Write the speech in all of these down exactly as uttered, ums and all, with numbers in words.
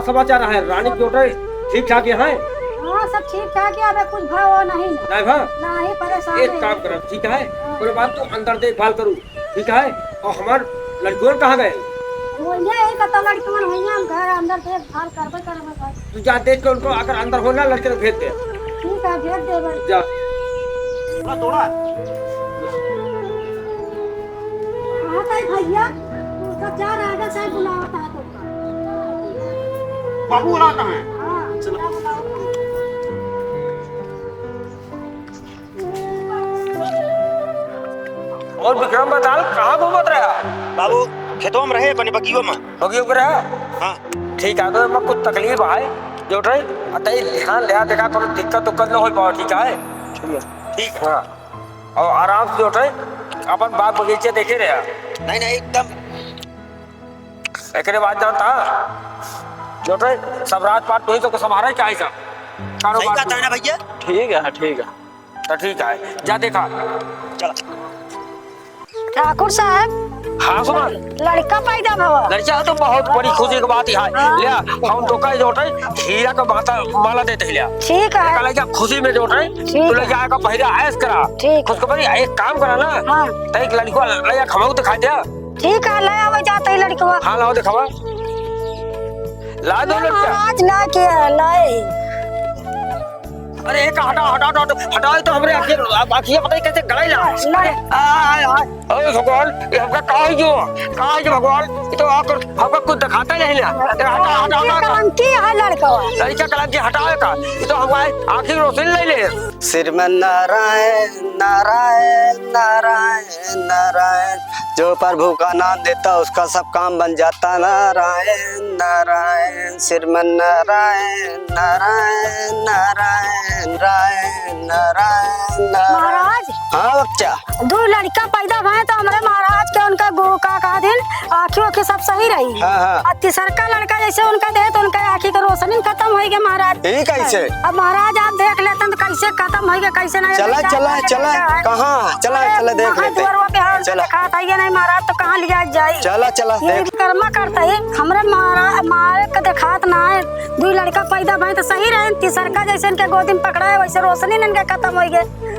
समाचार है रानी के जोटे, ठीक ठाक है? हाँ, सब ठीक ठाक है, अबे कुछ भाव नहीं। नहीं भाव? नहीं, परेशान एक है। काम करा, ठीक है? हाँ। बोले बात तू अंदर देखभाल करू, ठीक है? और हमार लड़कियों कहाँ गए? वो ये है, कतो लड़कियों है, हम घर अंदर देखभाल करबे करबे भाई। तू जा देख के उनको, अगर अंदर हो ना, लड़के को भेज दे। ठीक है, भेज दे भाई। जा। थोड़ा, थोड़ा। कहाँ गए भैया? उसका जा रहा है, शायद बुलावत है तो। बाबू बुलावत है। हाँ, चलो। जा बुलावत है। और विक्रम बताल, कहाँ घूमत रहा? बाबू, खेतवा में रहे, अपने बगियो में। बगियो में रहा? हाँ। ठीक है, तो मैं कुछ तकलीफ आए, जो ट्राई, अतई ध्यान दे, देखा, कोनो दिक्कत उक्कत न हो पावे, ठीक है? ठीक है। ठीक है। हाँ। और आराम से जो ट्राई, अपन बाग बगीचे देखे रहा। नहीं, नहीं, एकदम। एकरे बाद जानता, जो ट्राई, सब राजपाट तू ही तो संभारे, क्या है सब? सही कारोबार बात है ना भैया? ठीक है, ठीक है। तो ठीक है, जा देखा। चला। ठाकुर साहब। हाँ, सुमन। लड़का पैदा भवा। लड़का तो बहुत बड़ी खुशी की बात है। हाँ। लिया, हम तो कहे जो है, हीरा का माता माला देते ही लिया। ठीक है। कल क्या खुशी में जो है, ठीक तू ले है। जाएगा पहिरा ऐश करा। ठीक। खुशखबरी, एक काम करा ना। हाँ। तो एक लड़का ले जा, खमाऊ दिखा दिया। ठीक है, ले आवे जाते ही लड़कवा। हाँ, लाओ दिखावा। ला दो लड़का। आज ना के लाए। अरे, एक हटा, हटा, हटा, हटा, हटाओ तो हमरे आँखिया, अब आँखिया पता ही कैसे गड़ाई ला। नहीं। अरे, आ, आ, आ, अरे भगवान, ये हमका का हो गयो? का हो गयो भगवान? ये तो आपको, हमका कुछ दिखाता नहीं ना। अरे, हटा, हटा, हटा, हटा। कलंकी है लड़का। लड़का कलंकी हटावे का? ये तो हमारे आँखी रोशनी ले ले। श्रीमन नारायण, नारायण, नारायण, नारायण। जो प्रभु का नाम लेता, उसका सब काम बन जाता। नारायण, नारायण, श्रीमन नारायण, नारायण, नारायण, नारायण, नारायण, नारायण। महाराज। हाँ बच्चा। दो लड़का पैदा भए तो हमरे महाराज के उनका गो-, का कहा दिन, आँखी ओखी सब सही रही। हाँ, हाँ। और तीसरका लड़का जैसे उनका दे तो उनका आँखी के रोशनी खत्म होइ गए महाराज। ई कैसे? अब महाराज आप देख लेते तो कैसे खत्म होइ गए, कैसे नहीं चला, होइगा, चला, कैसे चला। होइगा? कहाँ? चला, अरे, चला, देख कहाँ लेते। दुआरवा पे हाथ चला। दिखात है, ये नहीं महाराज, तो कहाँ लिया जाई? चला, चला, ये देख। कर्मा करता है, हमरे मारा, मारे के देखात ना है। दुई लड़का पैदा भए तो सही रहे, तीसरका जैसे इनके गोदी में पकड़ा है, वैसे रोशनी इनके खत्म होइ गए।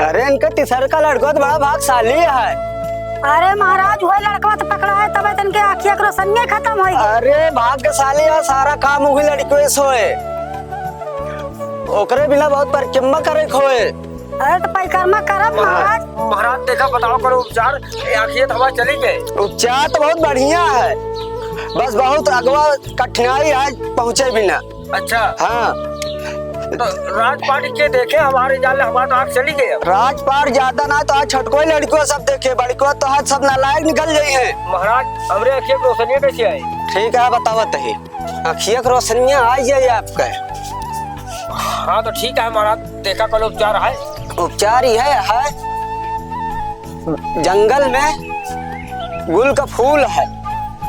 अरे, इनका तीसरका लड़का तो बड़ा भागशाली है। अरे महाराज, वही लड़कवा तो पकड़ा है, तबे तो इनके आँखिया के रोशनिया खत्म होइ गई। अरे, भाग्यशाली है, सारा काम वही लड़कवे से होए। ओकरे बिना बहुत परिक्रमा करे के होए। अरे, तो परिक्रमा करब महाराज। महाराज, महाराज, देखा, बताओ, करो उपचार। ये आँखिया तो हमार चली गए। उपचार तो बहुत बढ़िया है, बस बहुत अगवा कठिनाई आज पहुँचे बिना। अच्छा। हाँ। तो राजपाट के देखे हमारे जाले, हमार तो आँख चली गए अब। राजपाट ज्यादा ना तो आज छोटको लड़को सब देखे, बड़को तो आज सब नालायक निकल गई है। महाराज, हमरे आँखिया के रोशनिया कैसे आई? ठीक है, बतावत ही। आँखिया के रोशनिया आ जाए आपका। हाँ, तो ठीक है महाराज, देखा कल उपचार है। उपचार यह है, जंगल में गुल का फूल है।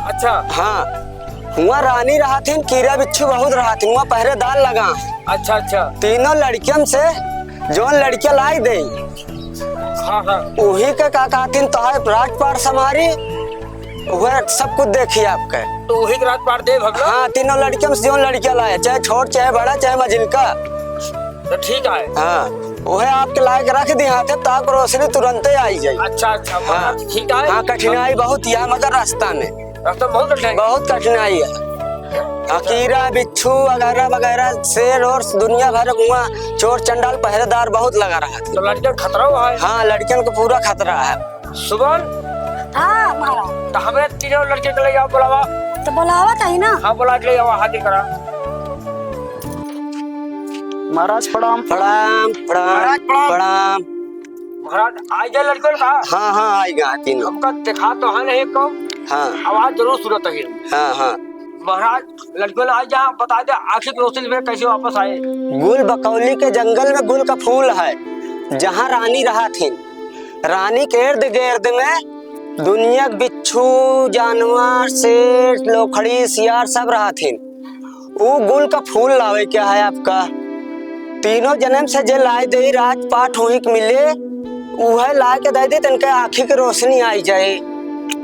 अच्छा। हाँ, हुआ रानी रहत हिन, कीड़ा बिच्छू बहुत रहत हिन, हुआ पहरेदार लगा। अच्छा, अच्छा। तीनों लड़कियन से जौन लड़किया लाई दे, हाँ, हाँ। वही के का कहत हिन, तोहार राजपाट संभारी, वह सब कुछ देखी आपके। तो वही के राजपाट देब हम लोग? हाँ, तीनों लड़कियन से जौन लड़किया लाए, चाहे छोट, चाहे बड़ा, चाहे मझिलका। तो ठीक है। हाँ, वह आपके लायक रख दी हाथे, तो आपको रोशनी तुरंते आई जाए। अच्छा, अच्छा, हाँ। ठीक है। हाँ, कठिनाई बहुत ही है मगर रास्ता में। रास्ता बहुत कठिनाई। बहुत कठिनाई है। हाँ, कीड़ा, बिच्छू वगैरह वगैरह, शेर और दुनिया भर हुआ, चोर चंडाल पहरेदार बहुत लगा रहा था। तो लड़कियन खतरा हुआ है? हाँ, लड़कियन को पूरा खतरा है। सुमन। हाँ, महाराज। तो हमें तीनों लड़के के ले आओ, बुलावा। तो बुलावा तो ही ना। हाँ, बुला के ले आओ, हाजिर करा। महाराज प्रणाम। प्रणाम, प्रणाम, महाराज प्रणाम। प्रणाम। महाराज, आई गए लड़के का? हाँ, हाँ, आई गए तीनों। हमका दिखा तो है नहीं को। हाँ। आवाज जरूर सुनत है। हाँ, हाँ। महाराज, लड़के ने आई जा, बता दे, आँखी के रोशनी में कैसे वापस आए? गुल बकौली के जंगल में गुल का फूल है, जहाँ रानी रहत हिन। रानी के इर्द गिर्द में दुनिया के बिच्छू, जानवर, शेर, लोखड़ी, सियार सब रहत हिन। ऊ गुल का फूल लावे क्या है आपका? तीनों जन्म से जे लाए देई राजपाट हुई के मिले, उहे लाए के दे दे, तनके आँखी के रोशनी आई जाए।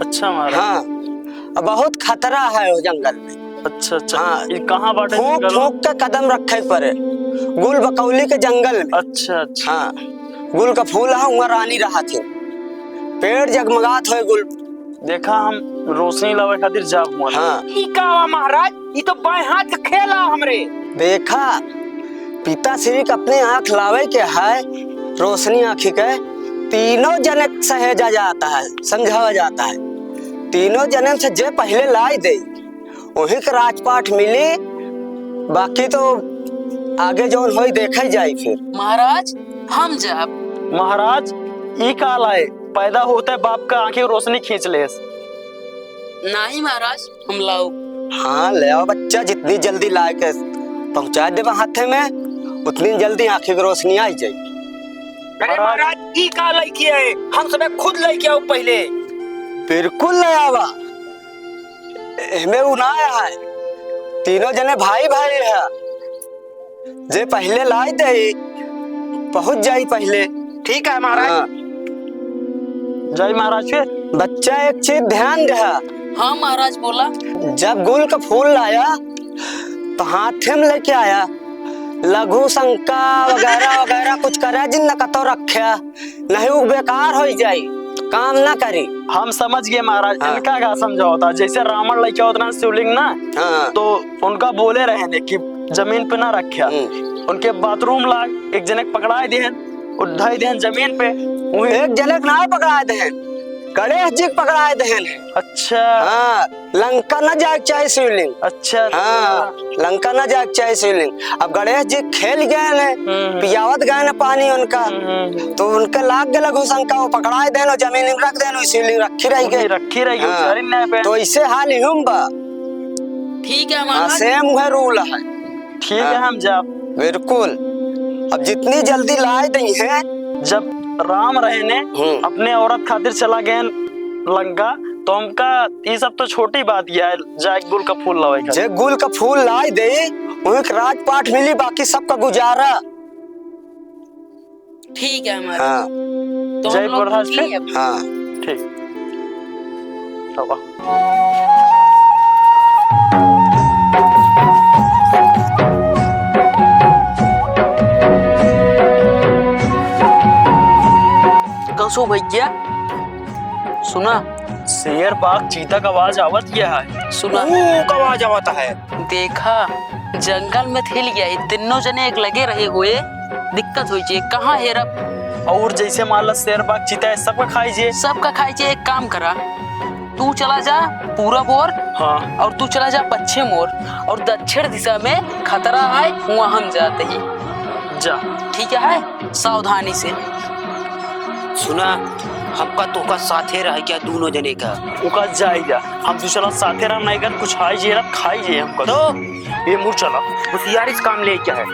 अच्छा महाराज। हाँ, अब बहुत खतरा है वो जंगल में। अच्छा, अच्छा। हाँ। ये कहाँ बाटे फूंक, जंगल? फूंक के कदम रखे पड़े, गुल बकौली के जंगल में। अच्छा, अच्छा। हाँ, गुल का फूल है, वहाँ रानी रहा थी, पेड़ जगमगात होए गुल। देखा, हम रोशनी लावे खातिर जाब हुआ। हाँ। ई का बा महाराज? ई तो बाएं हाथ के खेल आ हमरे। देखा, पिताश्री के अपने आँख लावे के है, रोशनी आँखी के, तीनों जने के सहेजा जाता है, समझावा जाता है। तीनों जने से जे पहले लाई दे, वही के राजपाट मिली, बाकी तो आगे जौन होई देखे जाई फिर। महाराज, हम जाब। महाराज, ई का लाए? पैदा होते बाप का आँखी रोशनी खींच लेस। नाही महाराज, हम लाओ। हाँ, ले आओ बच्चा, जितनी जल्दी लाए के पहुँचा देबा हाथे में, उतनी जल्दी आँखी के रोशनी आई जाई। अरे महाराज। महाराज, ई का लइके आए? हम सबे खुद लइके आओ पहले। बिल्कुल ले आवा, एमे उ ना है, तीनों जने भाई भाई है। जे पहले लाई दे, पहुँच जाई पहले। ठीक है महाराज। हाँ। जाई महाराज फिर। बच्चा, एक चीज ध्यान दे। हाँ महाराज, बोला। जब गुल का फूल लाया, तो हाथे में लेके आया। लघु शंका वगैरह वगैरह कुछ करे जिन न कतो रख्या, नहीं उ बेकार हो जाई, काम ना करी। हम समझ गए महाराज, हाँ। इनका का समझौता, जैसे रावण लेके होता ना शिवलिंग ना, हाँ। तो उनका बोले रहे ने कि जमीन पे ना रख्या। हम्म। उनके बाथरूम लाग एक जने के पकड़ाए देहन, उठाई देहन जमीन पे। वही एक जने के ना पकड़ाए देहन, गणेश जी के पकड़ाए देहन। अच्छा। हाँ, लंका ना जाए के चाहे शिवलिंग। अच्छा, अच्छा। हाँ, लंका ना जाए के चाहे शिवलिंग। अब गणेश जी खेल गए ने, हम्म। पियावत गए ने पानी उनका, हम्म, हम्म। तो उनके लाग गए लघु शंका, वो पकड़ाए देन, जमीन में रख देन, शिवलिंग रखी रह गए। रखी रह गई, हाँ। उतारी नहीं पे। तो ऐसे हाल ही हम बा। ठीक है, हाँ, महाराज। सेम उहे रूल है। ठीक है, हाँ। हम जाब। बिल्कुल। अब जितनी जल्दी लाए देई है। जब राम रहे ने हम्म। अपने औरत खातिर चला गए लंका, तो हमका ई सब तो छोटी बात ही है, जाए गुल का फूल लावे खातिर। जे गुल का फूल लाए दे, उहे के राजपाट मिली, बाकी सबका गुजारा। ठीक है हमारा। हाँ। तो हम जय लोग प्रकाश निकली पे। अब। हाँ। ठीक। अब आ। कसो भैया, सुना। शेर, बाघ, चीता का आवाज आवत या है। सुना। ऊ का आवाज आवत है। देखा, जंगल में थिल गया, ये तीनों जने एक लगे रहे हुए, दिक्कत होई जे, कहाँ हेरब? और जैसे मान ला शेर, बाघ, चीता है, सबका खाई जे। सबका खाई जे, एक काम करा, तू चला जा पूरब ओर, हाँ। और तू चला जा पश्चिम ओर, और दक्षिण दिशा में खतरा है, वहाँ हम जाते ही। जा। ठीक है, सावधानी से। सुना, हमका तोका साथे रह क्या दोनों जने का? ओका जाए जा, हम दूसरा साथे रह नहीं कर कुछ खाई जे रह, खाई जे हमका। तो? ये मुड़ चला। होशियारी से काम ले क्या है?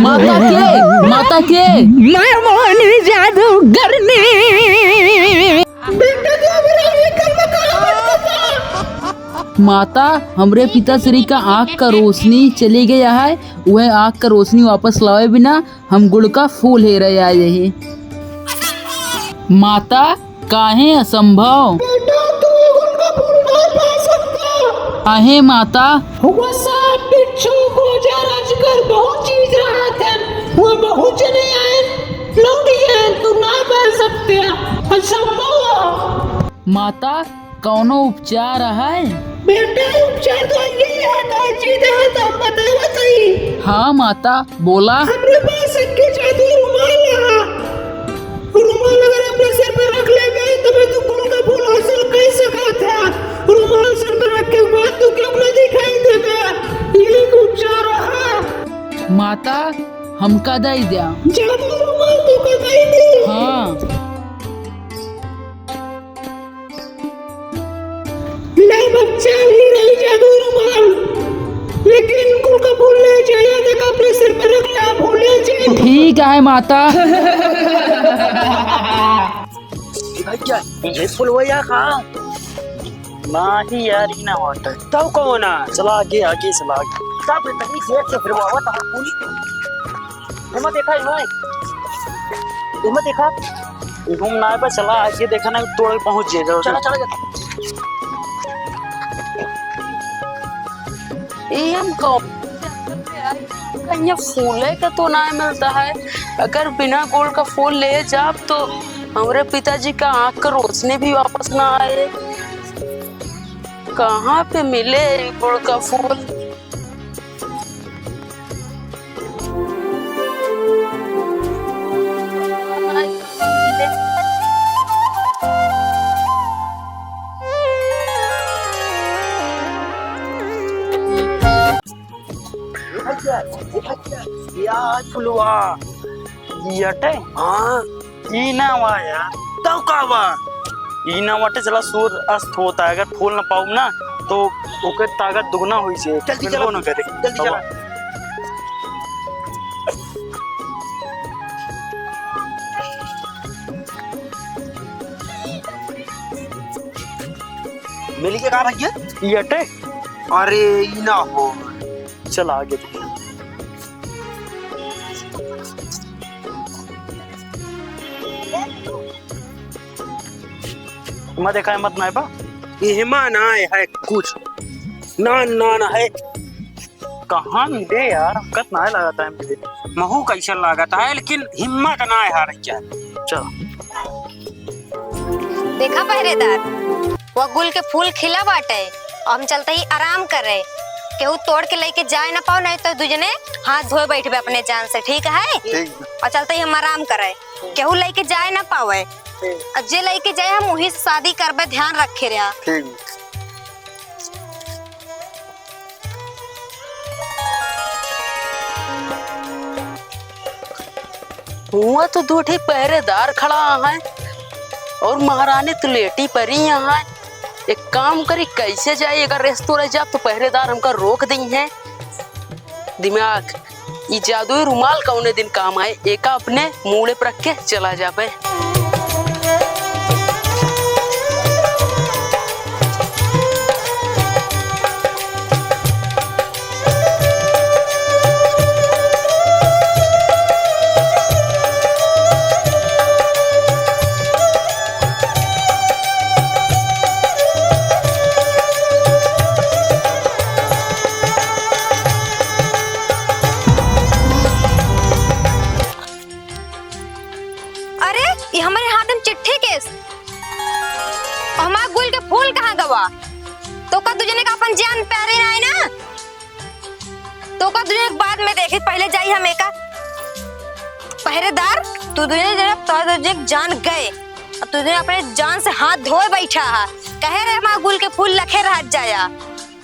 माता के, माता के। मैं मोहनी जादूगरनी। माता, हमरे पिताश्री का आँख का रोशनी चली गया है, वह आँख का रोशनी वापस लावे बिना हम गुड़ का फूल हेरे आए ही। माता, काहे असंभव? बेटा, तू ये गुण का फूल नहीं पा सकता। काहे माता? वो सांप बिच्छू को जा रज कर बहुत चीज रहा था। वो बहुत जने आए, लौट गए, तू ना पा सकते। असंभव। माता, कौनो उपचार है? बेटा, उपचार तो ये है, काची दे तो बतावत हई। हाँ माता, बोला। हमरे पास एक जादू रुमाल है। रुमाल अगर अपने सिर पे रख लेबे, तबे तू गुण का फूल हासिल कर सकत है। रुमाल सिर पे रख के बाद तू क्यों ना दिखाई देबे? ये एक उपचार है। माता, हमका दे द्या। जादू रुमाल तू का दे दे। हाँ। ले बच्चा, ये रही जादू रुमाल, लेकिन इनको का भूल नहीं चाहिए, देखो अपने सिर पर रख ले, भूल नहीं चाहिए। ठीक है माता। भैया, ये फुलवैया का? नाही यार, ई ना होता। तब कौन है? चला आगे, आगे चला आगे। तब इतनी देर से फिर वो आवत है फूल। एमा देखा, एमा। एमा देखा। एगो नाय बा, चला आगे देखा ना, तोड़ के पहुंच जाए। चला, चला, चला। ई हम कौन? कहीं फूले का तो ना मिलता है। अगर बिना गुड़ का फूल ले जाब तो हमरे पिताजी का आँख का रोशनी भी वापस ना आए। कहाँ पे मिले ई गुड़ का फूल? भैया, भैया, या फुलवा, ई अटे? हाँ। ई ना हुआ यार। तब का बा? ई ना बाटे, चला सूर्य अस्त होता है, अगर फूल ना पाऊँ ना तो ओकर ताकत दुगना होई से, जल्दी मिलबो चला, ना करे। जल्दी तब चला। मिल के कहाँ रख गया? ई अटे? अरे, ई ना हो। चला आगे। मैं देखा है, मत ना है बा। एहमा ना है कुछ। ना, ना, ना है। कहाँ मिले यार? हमका त नाय लागत है मिले। महू कैसन लागत है, लेकिन हिम्मत ना है हारे के। चल। देखा पहरेदार, वो गुल के फूल खिला बाटे, और हम चलते ही आराम करे। केहू तोड़ के लेके जाए ना पाओ, नहीं तो दुजने हाथ धोए बैठबे अपने जान से, ठीक है? ठीक। और चलते ही हम आराम करे, केहू लेके जाए ना पावे। ठीक। और जे लेके जाए, हम वही से शादी करबे, ध्यान रखे रहा। ठीक। हुआ तो दो ठे पहरेदार खड़ा है और महारानी तो लेटी परी है। एक काम करी, कैसे जाए? अगर रेस्तों रह जाब तो पहरेदार हमका रोक दीहे। दिमाग, ई जादुई रुमाल कौने दिन काम आए, एका अपने मूड़े पर रख के चला जाबे। अरे, ये हमरे हाथ में चिट्ठी केस? हमार गुल के फूल कहाँ गवा? तो का तुझे का अपन जान प्यारे ना है ना? तो का तुझे बाद में देखी, पहले जाई हम एका। पहरेदार, तू तुझे जरा तो तुझे जान गए। अब तुझे अपने जान से हाथ धोए बैठा है। कहे रहे हमार गुल के फूल लखे रह जाया।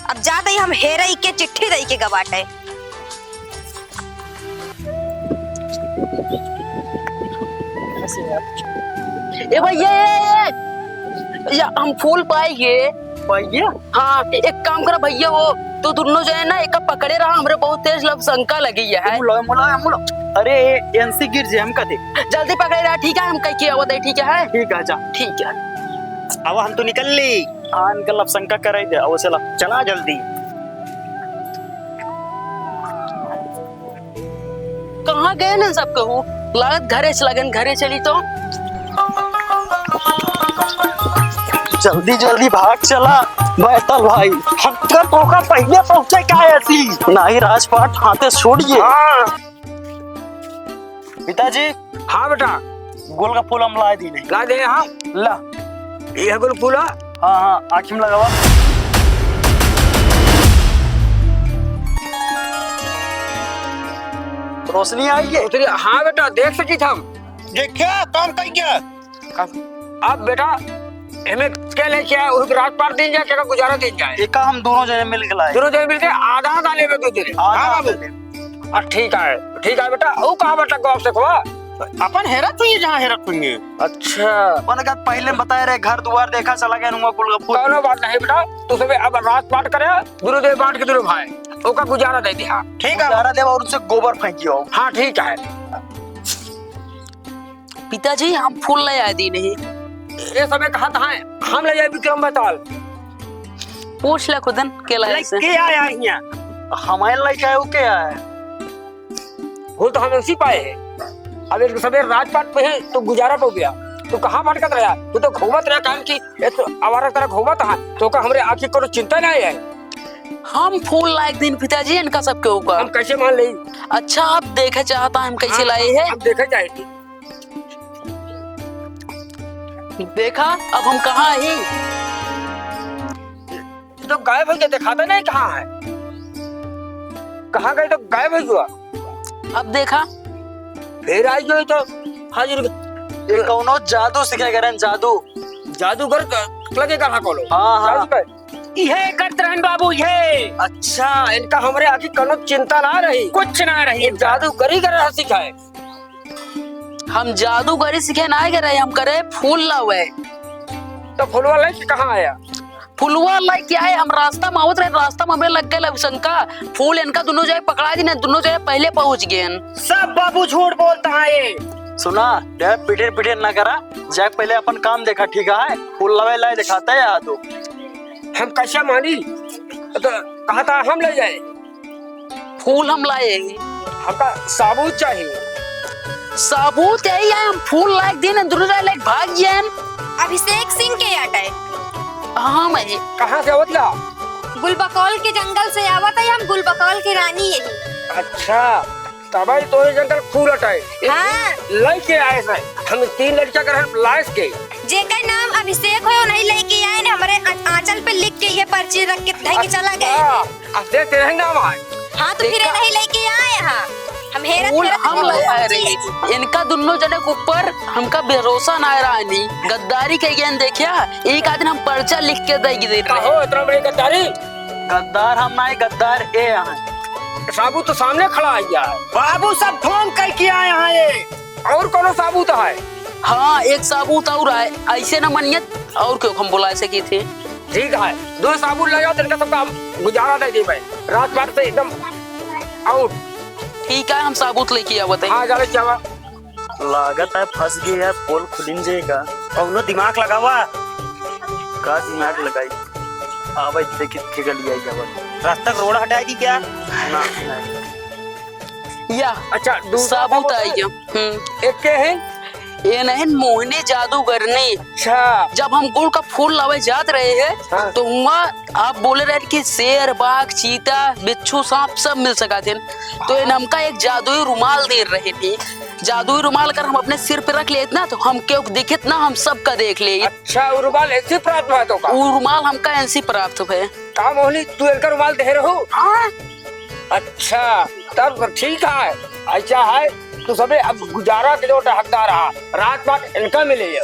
अब जात ही हम हेरई के चिट्ठी दई के गवाटे। ए भैया, ए, ए, या हम फूल पाएंगे। भैया? हाँ, एक काम करा भैया, वो तो दोनों जो है ना, एक पकड़े रहा, हमरे बहुत तेज लपसंका लगी है। मुला, मुला, मुला। अरे, एनसी गिर जे, हम कदे। जल्दी पकड़े रहा, ठीक है, हम कह के आवत है, ठीक है? ठीक है, जा। ठीक है। अब हम तो निकल ली। हाँ, इनका लपसंका कराई दे, अब चला। चला जल्दी। कहाँ गए ना सब कहू? लागत घरे चला गए, घरे चली तो। जल्दी जल्दी भाग चला बैतल भाई। हमका तोका पहिले पहुँचे का ऐसी? नाही राजपाट हाथे छोड़िए। हाँ। पिताजी। हाँ बेटा। गुल का फूल हम लाए दीने। ला दे, हाँ। ला। ये गुल फूल, हाँ? हाँ, हाँ, आँखी में लगावा। रोशनी आई है? रोशनी, हाँ बेटा, देख सकी था हम। देखा, काम कई गया। अब, अब बेटा, एमे के लेके आए, उही राजपाट दीन जाए, केका गुजारा दीन जाए। एका हम दोनों जने मिल के लाए। दोनों जने मिल के आधा आधा लेबे दो जने। आधा हाँ आधा बाबू। लेबे। आ, ठीक है, ठीक है बेटा। ऊ कहाँ बेटा गाँव से खोआ? अपन हेरत हुई जहाँ हेरत हुई। अच्छा। अपन का पहले बताए रहे, घर दुआर देखा, चला गया नुआ कुल का फूल। कौनो बात नहीं बेटा, तू सबे अब राजपाट करे, दोनों जने बांट के दोनों भाई, ओका गुजारा दे दिया। ठीक है। गुजारा देवा और उनसे गोबर फेंकियो। हाँ, ठीक है। पिताजी, हम फूल ले आए दीन ही। ये सबे कहा था, हम ले जाए विक्रम बेताल। पूछ ले खुदन, के लाए से? के आया हियाँ? हमारे लायक है, वो के आया है? फूल तो हम इसी पाए हैं। अब एक सबे राजपाट पे है, तो गुजारा हो गया। तू कहाँ भटकत रहा? तू तो घूमत रहा काम की, ये तो आवारा तरह घूमत है। तो का हमरे आँखी को चिंता नहीं है? हम फूल लायक दिन पिताजी, इनका सबके ऊपर। हम कैसे मान लें? अच्छा, आप देखे चाहता हम कैसे हाँ, लाए हैं? हम देखे चाहते। देखा, अब हम कहाँ ही? तो गायब हो गया, दिखाता नहीं कहाँ है, कहाँ गए तो गायब हो गया। अब देखा, फिर आई गई तो हाजिर। ये कौनो जादू सिखाए करन, जादू। जादूगर क-, लगे कहाँ कोनो? हाँ, हाँ। जादूगर। इहे करत रहन बाबू, इहे। अच्छा, इनका हमरे आगे कोनो चिंता ना रही। कुछ ना रही ये इनका। जादूगरी कर रहा सिखाए। हम जादूगरी सीखे ना गए रहे, हम करे फूल लावे। तो फुलवा लेके कहाँ आया? फुलवा लेके आए, हम रास्ता में आवत रहे, रास्ता में हमें लग गए लघुशंका। फूल इनका दोनों जगह पकड़ा दी, दोनों जगह पहले पहुँच गए। सब बाबू झूठ बोलता है ये। सुना, ये पिटिर पिटिर ना करा, जाके पहले अपन काम देखा, ठीक है? फूल लावे लाए दिखाता है यहाँ तो। हम कैसे मानी? तो कहा था हम ले जाए। फूल हम लाए। हमका साबूत चाहिए। साबूत यही है, हम फूल लायक दिन, दुनु जाए लायक भाग जाएन। अभिषेक सिंह के आटे। हाँ, मैं। कहाँ से आवत ला? गुलबकौल के जंगल से आवत है, हम गुलबकौल के रानी यही। अच्छा, तबई तोरे जंगल खूब रटाए। हाँ। लइके आए से, हम तीन लड़का कर हम लाइस के। जेकर नाम अभिषेक हो, नहीं लइके आए न, हमरे आ-, आंचल पे लिख के ये पर्ची रख के धइ के चला गए। अच्छा। अब देख, तेरे नाम आए। हाँ, तो फिर देखा। नहीं लेके आए यहाँ। हम हेरत फूल हेरत हम ले आए रहे। इनका दुन्नो जने के ऊपर हमका भरोसा ना रहा नी। गद्दारी के ज्ञान देखिया, एक आदमी हम पर्चा लिख के दे दे रहे। कहो, इतना बड़ी गद्दारी? गद्दार हम ना, गद्दार ए हैं। साबूत तो सामने खड़ा है यार। बाबू सब ढोंग करके आए हैं ये। और कोनो साबूत है? हाँ, एक साबूत और है। ऐसे ना मनियत और क्यों हम बुला सके थे। ठीक है, दो साबुत ले जाओ, तिनका सबका हम गुजारा दे दी भाई। राजपाट से एकदम आउट। ठीक है, हम साबुत लेके आवत है। हाँ, जावे क्या बा? लागत है फंस गए यार, पोल खुलिन जाएगा। कौनो दिमाग लगावा। का दिमाग लगाई? आवे देखी के गली आई जावा। रास्ता का रोड हटाई दी क्या? ना, नहीं। या अच्छा, दूसरा साबुत साबुत आई है? गया। हम्म। एक के है? ये नहीं, मोहिनी जादूगरनी। अच्छा। जब हम गुड़ का फूल लावे जात रहे हैं, हाँ। तो वहाँ आप बोले रहे कि शेर, बाघ, चीता, बिच्छू, सांप सब मिल सका थे। तो ये हमका एक जादुई रुमाल दे रहे थे। जादुई रुमाल अगर हम अपने सिर पे रख लेत ना, तो हम क्यों दिखित ना, हम सबका देख ले। अच्छा, वो रुमाल ऐसी प्राप्त हुआ तो का? वो रुमाल हमका ऐसी प्राप्त हुए। का मोहिनी, तू इनका रुमाल दे रहो? हाँ। अच्छा, तब तो ठीक है। ऐसा है, तू सबे अब गुजारा के जो हकदार रहा, राजपाट इनका मिले।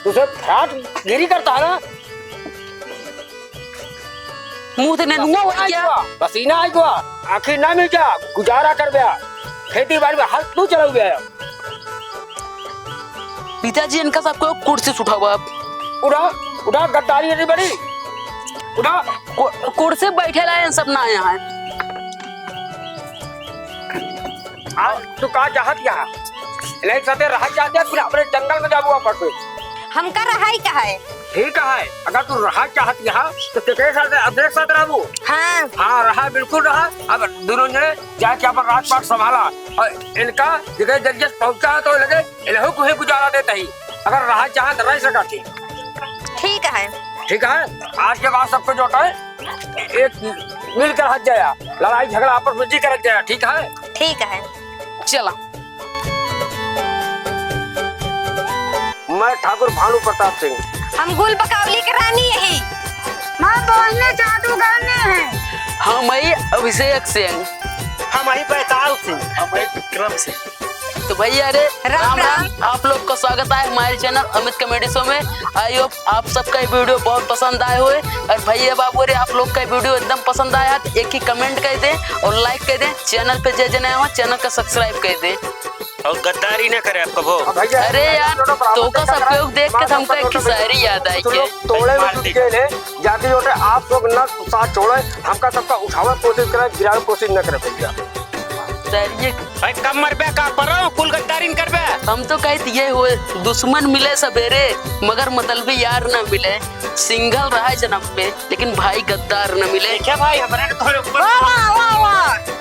तू सब फ्राड गिरी करता है ना? मुंह ते नेनुआ हो गया। पसीना आ गया, आखिर ना मिल जा, गुजारा कर गया, खेती बाड़ी में हाथ तू चला गया। पिताजी, इनका सबको कुर्सी से उठावा आप। उठा, उठा, गद्दारी इतनी बड़ी। उठा। कु-, कुर्सी बैठे ला, इन सब ना यहाँ है। आज तू का चाहत यहाँ? नहीं सते रहा चाहते, फिर अपने जंगल में जाबू वापस। हमका रहाई का है? ठीक है, अगर तू रहा चाहत यहाँ, तो तेरे साथ, अपने साथ रहबू। हाँ। हाँ, रहा, बिल्कुल रहा। अब दोनों ने जाके अपन राजपाट संभाला और इनका जगह जल्दी पहुँचा तो लगे इलहू को ही गुजारा देता ही, अगर रहा चाहे तो रह सका थी। ठीक है। ठीक है, आज के बाद सबको जो है एक मिलकर हट जाया, लड़ाई झगड़ा आपस में जी कर हट जाया, ठीक है? ठीक है। चला। मैं ठाकुर भानु प्रताप सिंह। हम गुल बकौली के रानी यही। माँ बोलने जादूगरनी है। हम आई अभिषेक सिंह। हम आई बैताल सिंह। हम आई विक्रम सिंह। तो भैया रे, राम राम राम। राम। आप लोग का स्वागत है हमारे चैनल अमित कॉमेडी शो में। I hope आप सबका ये वीडियो बहुत पसंद आए हुए। और भैया बाबू रे, आप लोग का ये वीडियो एकदम पसंद आया तो एक ही कमेंट कर दें और लाइक कर दें। चैनल पे जे जे नया हो, चैनल का सब्सक्राइब कर दें। और गद्दारी ना करे आप कबो। हाँ भैया, अरे यार, तो का सब लोग देख के हमका एक शायरी याद आई के। तोड़े में टूट गए ले, जाके जो है आप लोग ना साथ छोड़े, हमका सबका उठावे कोशिश करे, गिरावे कोशिश ना करे भैया। गद्दारिये के। भाई, कब मरबे, का परो, कुल गद्दारिन करबे? हम तो कहित ये हुए, दुश्मन मिले सबेरे, मगर मतलबी यार न मिले। Single रहा जन्म में, लेकिन भाई गद्दार न मिले। देखा भाई, हमरे ने तोरे ऊपर वाह, वाह, वाह, वाह।